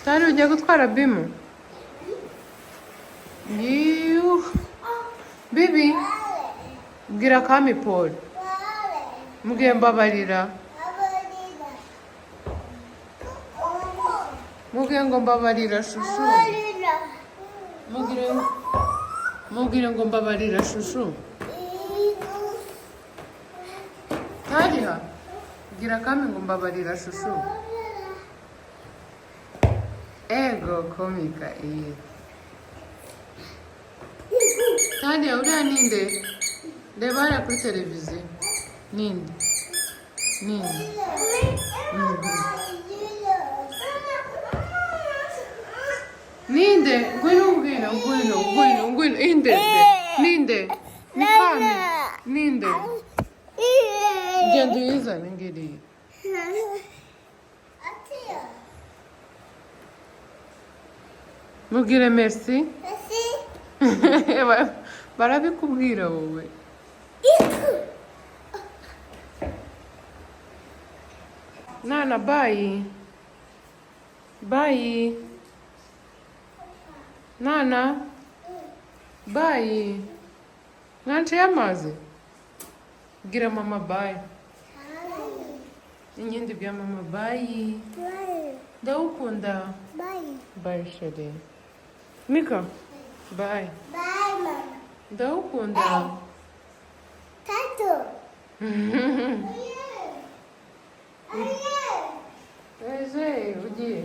Tari ugiye gutwara Bimu? Yuh. Bibi, bwira Kami Paul. Mubwiye mbabarira. Mubwiye ngo mbabarira shushu. Mubwire mubwire ngo mbabarira shushu. Tariha, bwira Kami ngo mbabarira shushu. Ego komika iyi. Tariha uriya ninde? Reba hariya kuri televiziyo. Ninde? Ninde? Ninde? Ngwino ngwino ngwino ngwino ngwino. Inde? Ninde? Ni Kami. Ninde? Genda uyizane ngiriya. Mubwire merci. Barabikubwira wowe. Nana bye. Bye. Nana. Bye. Mwanciye amazi? Bwira mama bye. Inkindi bya mama bye. Ndagukunda. Bye chérie. Mika. Bye. Ndagukunda. Ese ugiye.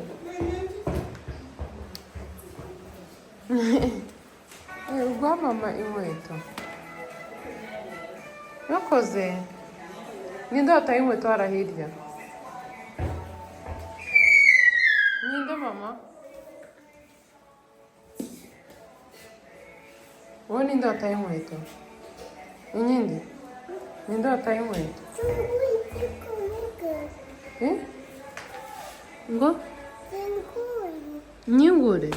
Uguha mama inkweto. Wakoze. Ninde wataye inkweto hariya hirya? Ninde mama? Wowe ninde wataye inkweto? Inkindi? Ninde wataye inkweto? Eh? Ngo? Nyingure?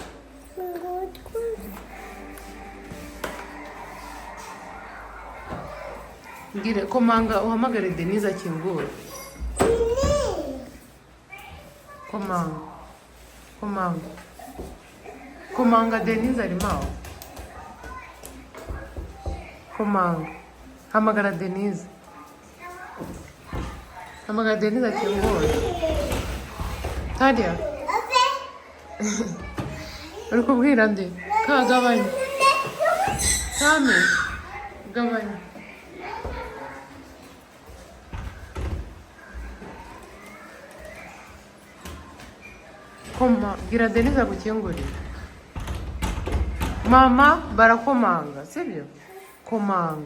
Mbwire komanga uhamagare Denise akingure. Komanga. Komanga. Komanga Denise arimo aho. Komanga. Hamagara Denise. Hamagara Denise akingure. Talia. Uri kubwira nde? Ka gabanya. Kame. Gabanya. Koma, bwira Denise agukingurire. Mama barakomanga, sibyo? Komanga.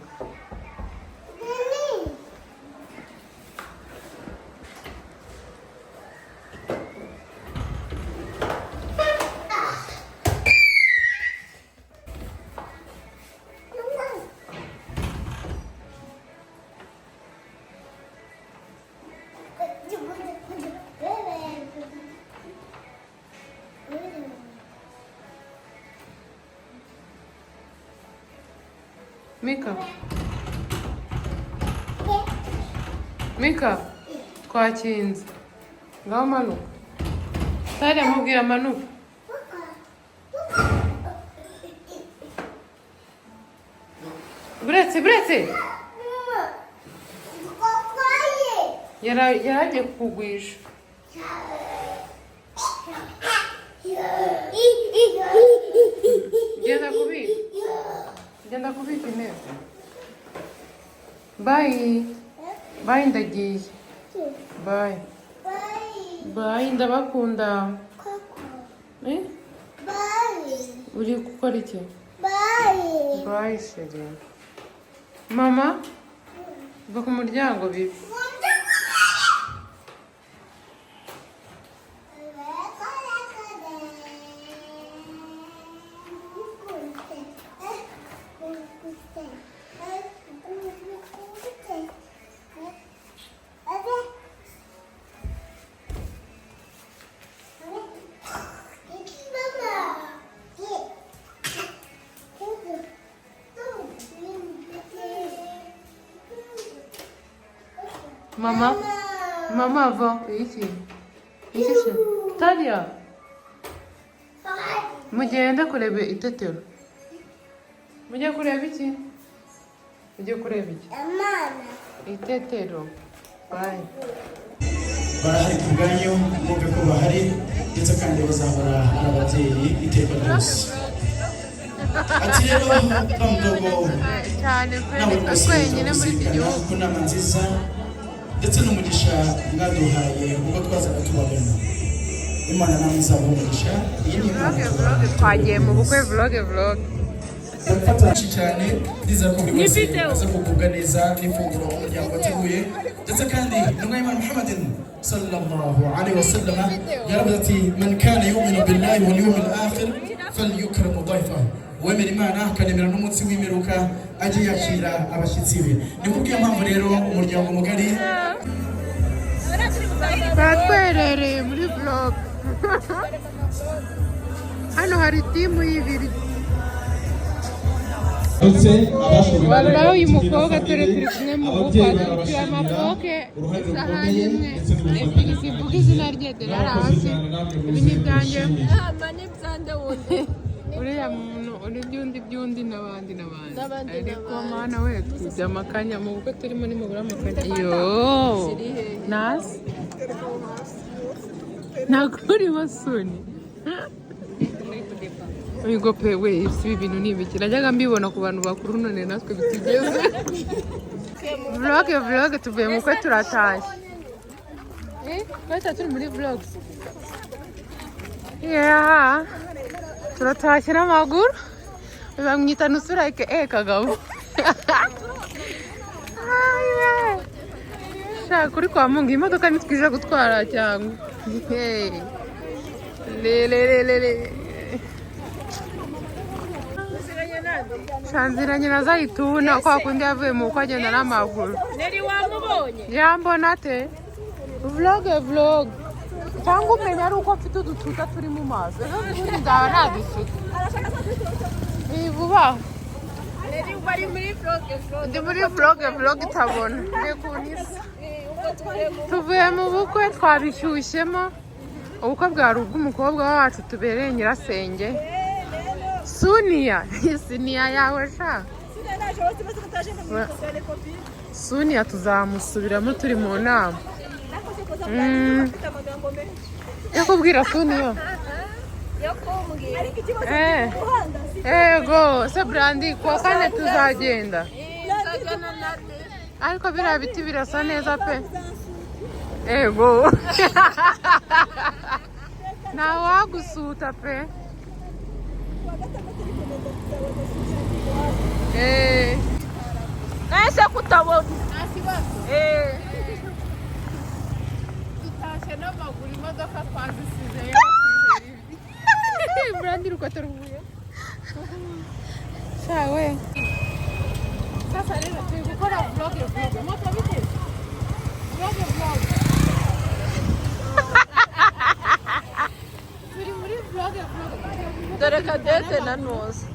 Mika. Mika, twakinze. Ngaho manuka. Talia mubwira manuka. Buretse, buretse. Yaragiye kukugwisha. Genda kubika. Genda kubika intebe. Bye. Bye ndagiye. Bye. Bye ndabakunda. Eh? Uri gukora iki? Bye chérie. Mama, va ku muryango bibi. Mama, mama va. Iki. İki şey. Talia. Mugende kureba itetero. Mujye kureba iki? Mujye kureba iki? Itetero. Bye. Barahari ku bwanyu, mwumve ko bahari, ndetse kandi bazahora ari ababyeyi iteka ryose. Ati rero bamudogo, Cyane pe. nawe Nitwe rwose twenyine muri iki tuzirikana gihugu. ku nama nziza ndetse n'umugisha mwaduhaye ubwo twazaga tubagana. Imana namwe izabaha umugisha. Iyi ni impano. Vlog, vlog, twagiye mu bukwe, vlog, vlog. Ndafata byinshi cyane. Ndizera ko buri wese aza kugubwa neza n'ifunguro umuryango wateguye. Ndetse kandi intumwa y'Imana Muhammadin sallallahu alaihi wasallam yaravuze ati: "Man kana yuminu billahi wal yawmil akhir falyukrim dayfahu." Uwemera Imana akanemera n'umunsi w'imperuka ajye yakira abashyitsi be. Ni kubw'iyo mpamvu rero umuryango mugari Batwerereye muri vlog. Hano hari team y'ibiryo. Ndetse abashoboye Wallahi, uyu mukobwa turi kumwe mu bukwe, ababyeyi adufitiye barabashimira amafoke, uruhare isahani rukomeye imwe, ndetse n'ubufatanye ebyiri, sivuga izina rye, dore ari Mwakoze hasi. cyane namwe. Ibi ni ibyanjye. Ama wundi. Uriya muntu uri byundi byundi n'abandi n'abandi. N'abandi. Ariko N'abandi. mana we, twibye amakanya mu bukwe turimo, nimubura amakanya yo nasi ntabwo urimo suni. Ubwo pe we, si ibi bintu ni ibiki? Najyaga mbibona ku bantu bakuru, none natwe bitugeze. Vlog, vlog, tuvuye mu bukwe, turatashye. Twahita turi muri vlog. Yeah, turatashye n'amaguru. Bamwita nusurake kagabo. Ayiwe. Shaka kuri kwa Mungu, imodoka nitwije gutwara cyangwa. Hey. Le le le le le. Shanziranye na Zaituna kwa kundi yavuye mu bukwe agenda n'amaguru. Neri wamubonye? Yambona ate? Vlog, vlog. Cyangwa umenya ari uko mfite udututa turi mu maso. Ejo bundi nzaba nadusuka. Ni vuba. Neri bari muri vlog, vlog. Ndi muri vlog, vlog itabona. Reka ukuntu isa. Tuvuye mu bukwe, twabishyushyemo. Ubukwe bwari ubw'umukobwa wacu tubereye nyirasenge. Suniya, siniya yawe sha. Suniya tuzamusubiramo turi mu nama. Yo kubwira Suniya. Yo kumbwira. Ego, se Brandi, kuwa kane tuzagenda. Nzagana na Ariko biriya biti birasa neza pe. Ego. Ntawagusuta pe. Nese kutabona. Dutashye n'amaguru, imodoka twazisizeyo. Brandi, urukweto ruvuye. Shawe. Sasa rero turi gukora vlog, vlog. Moto bite? Vlog, vlog. Turi muri vlog, vlog. Dore Kadete na Nuza.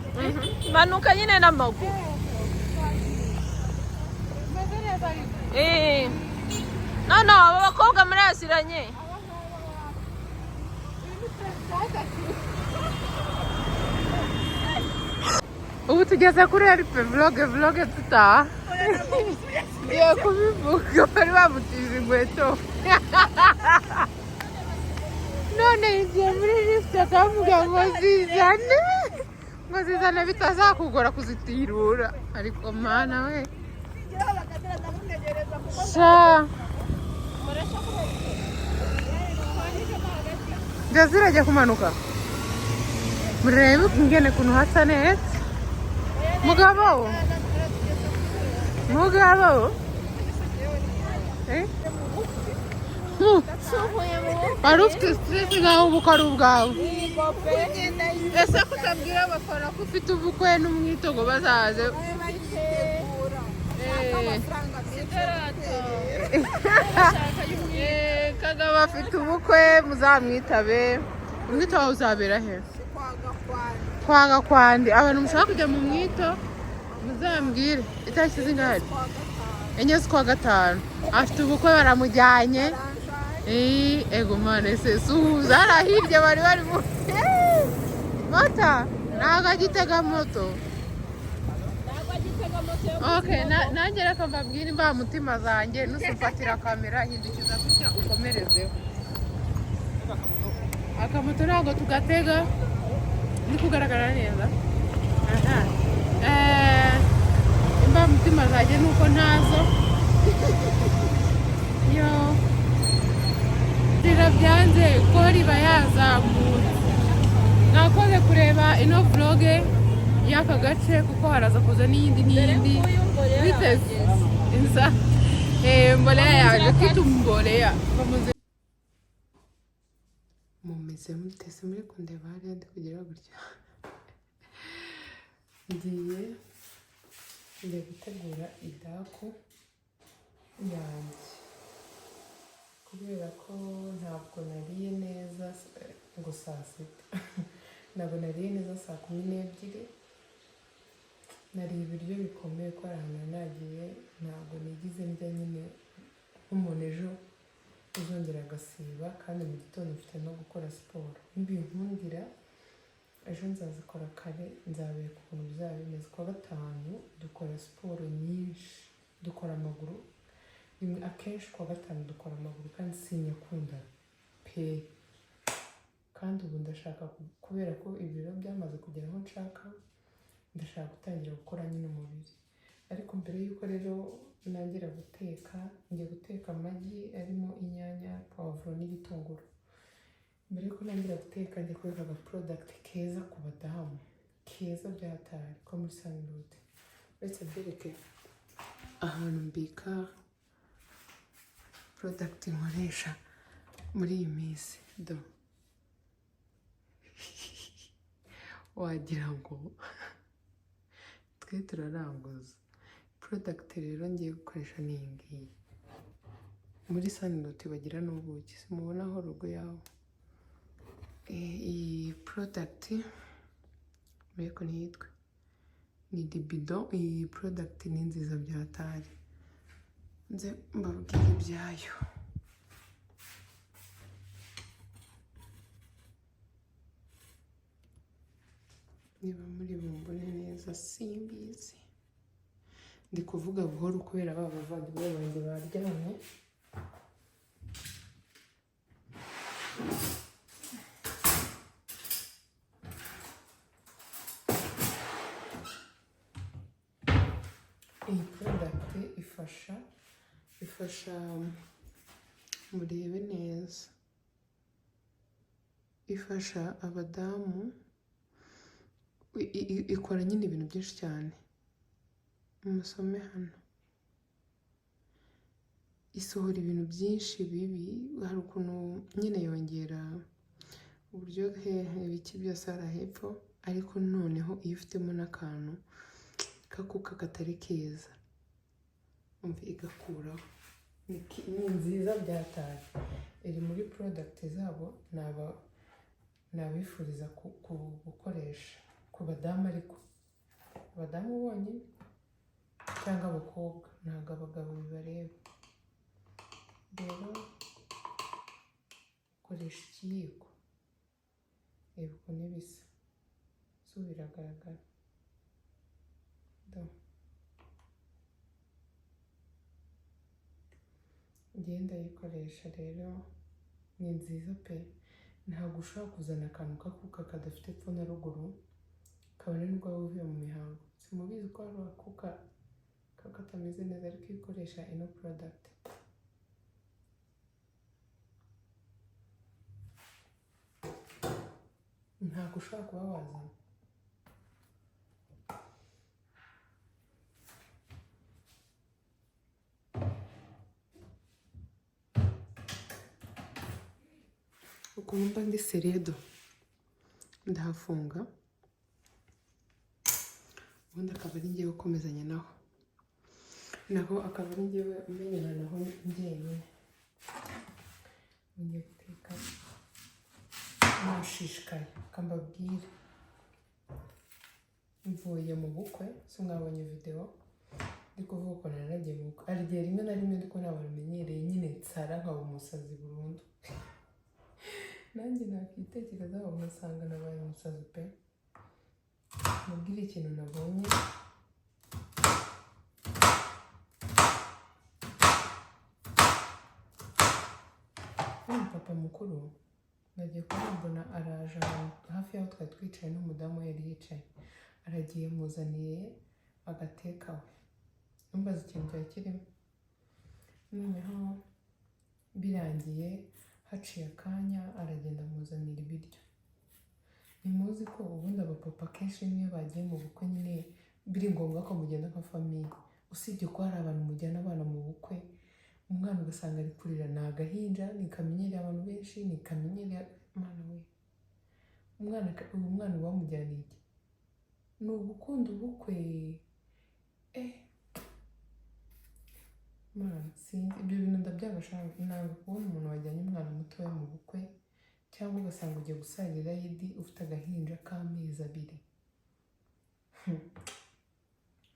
Manuka nyine n'amaguru. Meze neza ariko. No no, aba bakobwa muraziranye. Ubu tugeze kuri eripe, vlog, vlog, tutaha. Ngiye kubivuga, bari bamutije inkweto none yinjiye muri lift akavuga ngo zizane, ngo zizane bitazakugora kuzitirura. Ariko mana we, sha zirajya kumanuka. Murebe ingene kuntu hasa neza. Mugabo, mugabo. Eh? Wari ufite stress nkaho ubukwe ari ubwawe. Ese kutabwira abafana ko ufite ubukwe n'umwito ngo bazaze? Kagabo afite ubukwe, muzamwitabe. Umwito wawe uzabera he? Kwa Gakwandi. Abantu mushaka kujya mu mwito muzambwire. Itariki zingahe? 4 z'ukwa gatanu afite ubukwe, baramujyanye. Ego mana, ese suhuza hariya hirya bari bari mu Mota ntabwo agitega moto. Ntabwo agitega moto yo. Okay, nanjye reka mbabwire imbamutima zanjye. Nusumfatira kamera, hindukiza gutya ukomerezeho. Akamoto ntabwo tugatega. Ndi kugaragara neza? Aha. Imbamutima zanjye ni uko ntazo yo rira byanze ko riba yazamutse. Mwakoze kureba ino vlog y'aka gace, kuko haraza kuza n'iyindi n'iyindi. Biteze inza mbolea yaje kitu mbolea. Mumeze mutese muri kundeba hariya? Ndi kugira gutya, ngiye gutegura idaku yanjye, kubera ko ntabwo nariye neza ngo saa sita, ntabwo nariye neza saa 12. Nariye ibiryo bikomeye ko hari ahantu nari nagiye, ntabwo nigize ndya nyine nk'umuntu ejo uzongera agasiba. Kandi mu gitondo mfite no gukora siporo. Nibinkundira ejo nzazikora kare, nzabereka ukuntu bizaba bimeze. Kuwa gatanu dukora siporo nyinshi, dukora amaguru rimwe akenshi. Kuwa gatanu dukora amaguru kandi sinyakunda pe. Kandi ubu ndashaka kubera ko ibiro byamaze kugera aho nshaka, ndashaka gutangira gukora nyine umubiri. Ariko mbere y'uko rero ntangira guteka, ngiye guteka amagi arimo inyanya, puwavuro n'igitunguru. Mbere y'uko ntangira guteka, ngiye kwereka aga product keza ku badamu, keza byatari, ko muri Sunroot. Uretse mbereke ahantu mbika product nkoresha muri iyi minsi. Do, wagira ngo twe turaranguza. Product rero ngiye gukoresha ni iyi ngiyi. Muri Sunroot bagira n'ubuki, simubonaho logo yawo. Iyi product mbega ntiyitwe ni libido. Iyi product ni nziza byatari, nze mbabwire ibyayo. Niba muri bumbone neza simbizi. Ndi kuvuga buhoro kubera ba bavandimwe banjye baryamye. Iyi product ifasha, murebe neza, ifasha abadamu, ikora nyine ibintu byinshi cyane. Musome hano. Isohora ibintu byinshi bibi. Hari ukuntu nyine yongera uburyohe, ibiki byose hariya hepfo. Ariko noneho iyo ufitemo n'akantu k'akuka katari keza, umva, igakuraho. Ni nziza byataye. Iri muri product zabo nabifuriza gukoresha ku badamu, ariko abadamu bonyine cyangwa abakobwa, ntabwo abagabo bibareba. Rero ukoresha ikiyiko. Reba ukuntu bisa, zo biragaragara. Do, ngewe ndayikoresha rero, ni nziza pe. Ntabwo ushobora kuzana akantu k'akuka kadafite epfo na ruguru, kabone n'ubwo waba uvuye mu mihango. Simubizi ko hari akuka kaba katameze neza, ariko iyo ukoresha ino product ntabwo ushobora kuba wazana. Ukuntu mba ndi seredo, ndahafunga, ubundi akaba ari ngewe ukomezanya naho, naho akaba ari ngewe umenyana naho njyenyine. Ngiye guteka nashishikaye. Kambabwire, mvuye mu bukwe. Si mwabonye video ndi kuvuga ukuntu nari nagiye mu bukwe? Hari igihe rimwe na rimwe ndiko ntabwo bimenyereye nyine, nsara nkaba umusazi burundu. Nanjye nakitekerezaho ngasanga nabaye umusazi pe. Mubwire ikintu nabonye. Wa papa mukuru nagiye kumubona, araje ahantu hafi y'aho twari twicaye n'umudamu we yari yicaye, aragiye muzaniye agatekawe, ntumbaze ikintu cyari kirimo. Noneho birangiye haciye akanya aragenda amuzanira ibiryo. Ntimuzi ko ubundi abapapa kenshi niyo bagiye mu bukwe nyine biri ngombwa ko mugenda nka famille, usibye ko hari abantu mujyana abana mu bukwe, umwana ugasanga ari kurira, ni agahinja, ntikamenyereye abantu benshi, ntikamenyereye umwana we. Umwana uwo mwana uba wamujyaniye iki? Ni ugukunda ubukwe. Mana, sinzi ibyo bintu ndabyanga sha. Nanga kubona umuntu wajyanye umwana mutoya mu bukwe, cyangwa ugasanga ugiye gusangira Idi ufite agahinja k'amezi 2.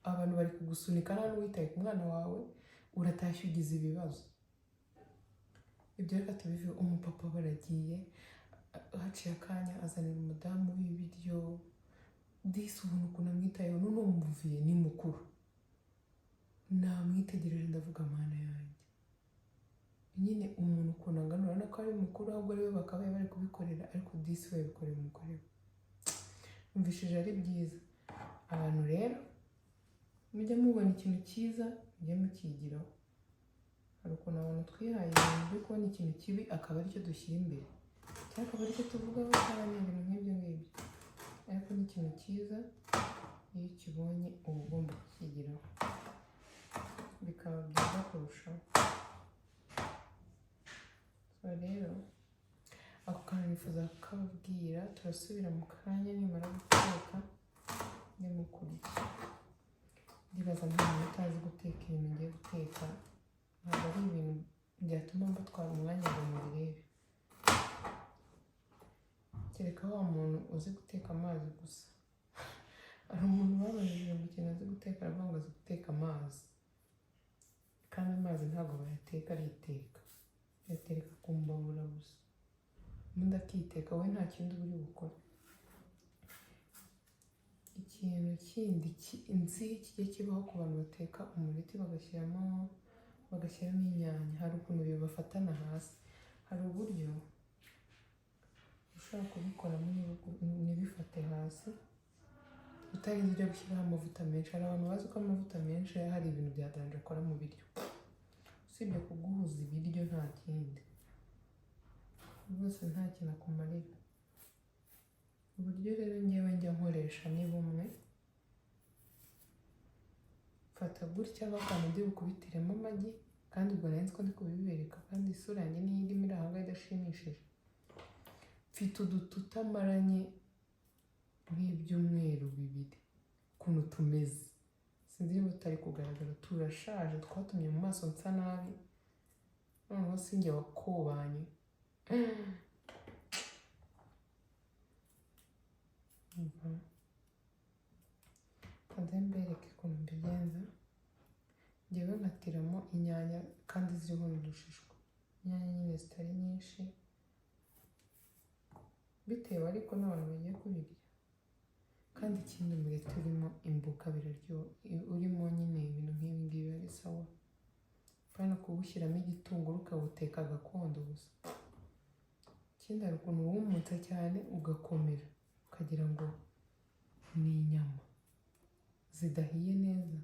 Abantu bari kugusunika nta n'uwitaye ku mwana wawe, uratashye ugize ibibazo. Ibyo reka tubive. Umupapa baragiye, haciye akanya azanira umudamu w'ibiryo. Disi ubuntu ukuntu amwitayeho, none umuviye ni mukuru. Namwitegereje ndavuga mana yanjye, nyine umuntu ukuntu angana urabona ko ari mukuru, ahubwo ari we bakabaye bari kubikorera, ariko disi we yabikoreye umugore we. Numvishije ari byiza. Abantu rero mujye mubona ikintu cyiza mujye mukigiraho. Hari ukuntu abantu twihaye ibintu byo kubona ikintu kibi akaba aricyo dushyira imbere, cyangwa akaba aricyo tuvugaho cyane, ibintu nk'ibyo ngibyo. Ariko ni ikintu cyiza iyo ukibonye uba ugomba kukigiraho, bikaba byiza kurushaho. So rero ako kantu nifuza kukababwira. Turasubira mu kanya nimara guteka ndimo kurya. Ndibaza nta muntu utazi guteka ibintu ngiye guteka, ntabwo ari ibintu byatuma mbatwara umwanya ngo mubirebe, kereka wa muntu uzi guteka amazi gusa. Hari umuntu babajije ngo ikintu azi guteka, aravuga ngo azi guteka amazi, kandi amazi ntabwo bayateka, ariteka, bayatereka ku mbabura gusa, ubundi akiteka, we nta kindi uba uri bukore. Ikintu kindi nzi kijya kibaho ku bantu bateka umureti bagashyiramo inyanya, hari ukuntu bibafatana hasi. Hari uburyo ushobora kubikoramo ntibifate hasi, utarinze ujya gushyiraho amavuta menshi. Hari abantu bazi ko amavuta menshi hari ibintu bya danger akora mu biryo, usibye kuguhuza ibiryo nta kindi, rwose nta kintu akumarira. Uburyo rero ngewe njya nkoresha ni bumwe, mfata gutya bakantu ndi bukubitiremo amagi, kandi ubwo nari nzi ko ndi kubibereka, kandi isura yanjye niyo irimo iri ahangaha idashimishije. Mfite udututa maranye nk'ibyumweru 2 ukuntu tumeze, sinzi niba tutari kugaragara, turashaje, twatumye mu maso nsa nabi, noneho sinjye wakobanye. Kanze mbereke ukuntu mbigenza. Njyewe nkatiramo inyanya kandi ziriho n'udushishwa, inyanya nyine zitari nyinshi, bitewe ariko n'abantu bagiye kubirya. Kandi ikindi umureti urimo imboga biraryoha, urimo nyine ibintu nk'ibi ngibi ari sawa, apana kuwushyiramo igitunguru ukawuteka gakondo gusa. Ikindi hari ukuntu uwumutsa cyane ugakomera ukagira ngo ni inyama zidahiye neza.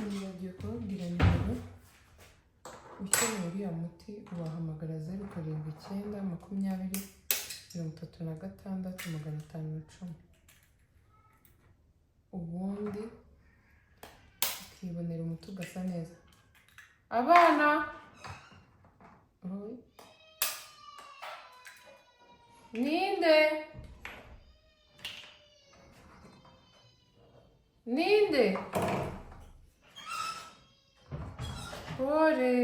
Nibagiwe kubabwira nimero, ukeneye uriya muti wahamagara 0 7 9 20 36 510, ubundi ukibonera umuti ugasa neza. Abana ninde ninde? Pore.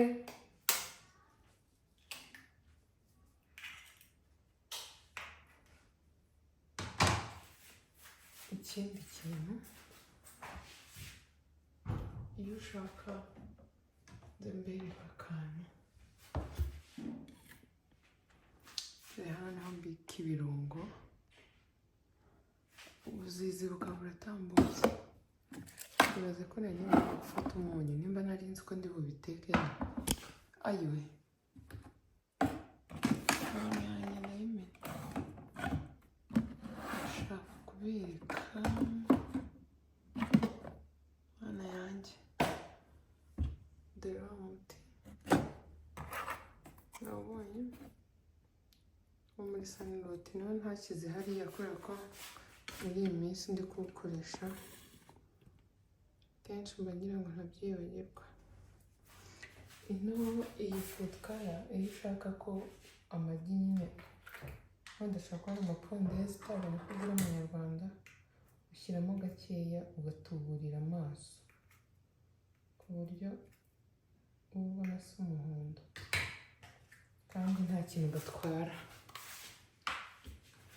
Ikindi kintu, iyo ushaka mbereka akantu, dore hano niho mbika ibirungo, ubuzizi bukaba buratambutse. Ibaze ko nari ngiye gufata umunyu, nimba nari nzi ko ndi bubiteke, ayiwe yanjye ndayimena. Ndashaka kubereka mana yanjye, dore wa muti nawubonye wo muri Saniroti, niwo ntashyize hariya kubera ko muri iyi minsi ndi kuwukoresha kenshi, mba ngira ngo ntabyibagirwa. Ino iyi food color, iyo ushaka ko amagi nyine wenda ashobora kuba ari amapondezi utabona ko ugura amanyarwanda, ushyiramo gakeya ugatuburira amaso ku buryo uba ubona asa umuhondo kandi nta kintu gatwara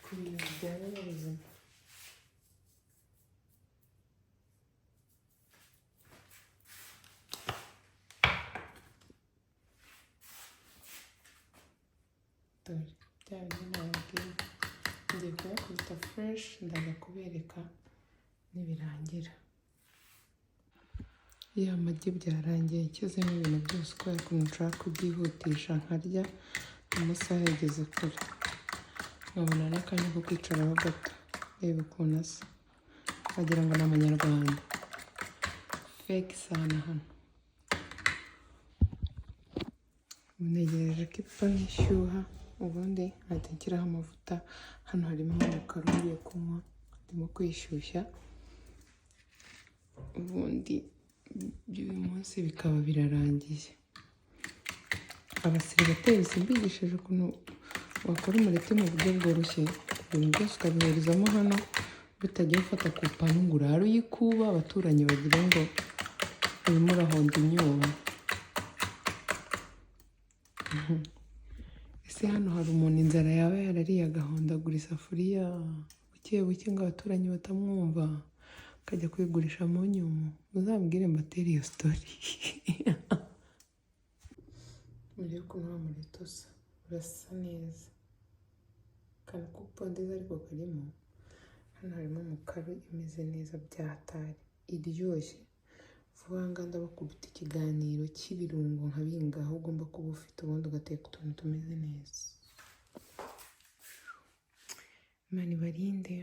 ku bintu bijyanye n'ubuzima. Dore bya bindi nababwiye, ngiye kuyakubita fresh, ndaza kubereka nibirangira. Ya magi byarangiye, nshyizemo ibintu byose kubera ukuntu nshaka kubyihutisha nkarya, amasaha yageze kure, nkabona n'akanya ko kwicaraho gato. Reba ukuntu asa, wagira ngo ni amanyarwanda fake sana. Hano ntegereje ko ipfa nishyuha, ubundi nkahita nshyiraho amavuta. Hano harimo umukara ngiye kunywa, ndimo kwishyushya, ubundi by'uyu munsi bikaba birarangiye. Abasiribateri simbigishije ukuntu wakora umureti mu buryo bworoshye, ibintu byose ukabihurizamo hano, bitagiye ufata ku panu ngo urare uyikuba, abaturanyi bagira ngo urimo urahonda imyuma. Ese hano hari umuntu inzara yaba yarariye agahondagura isafuriya buke buke ngo abaturanyi batamwumva, akajya kwigurisha mu nyuma? Muzambwire mbatere iyo story. Murebe ukuntu wa mureti usa, urasa neza. Akantu k'upondeza ariko karimo, hano harimo umukaru imeze neza bya hatari, iryoshye. Vuba aha ngaha ndabakubita ikiganiro cy'ibirungo nka bingahe ugomba kuba ufite, ubundi ugateka utuntu tumeze neza. Imana ibarinde.